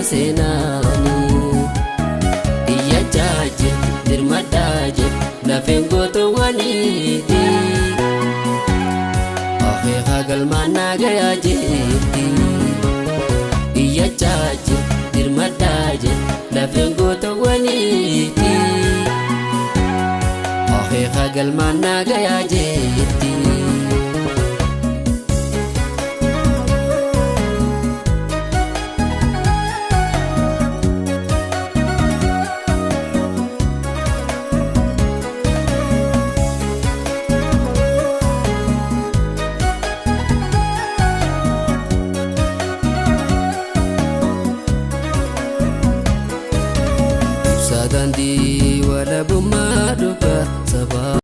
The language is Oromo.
Seenaani. Iyyachaa jirti, dirmadhaa jirti lafeen gootowwaniiti. Akeekaa galmaan naa gayaa jirti. Iyyachaa jirti, dirmadhaa jirti lafeen gootowwaniiti. Akeekaa galmaan naa gayaa jirti.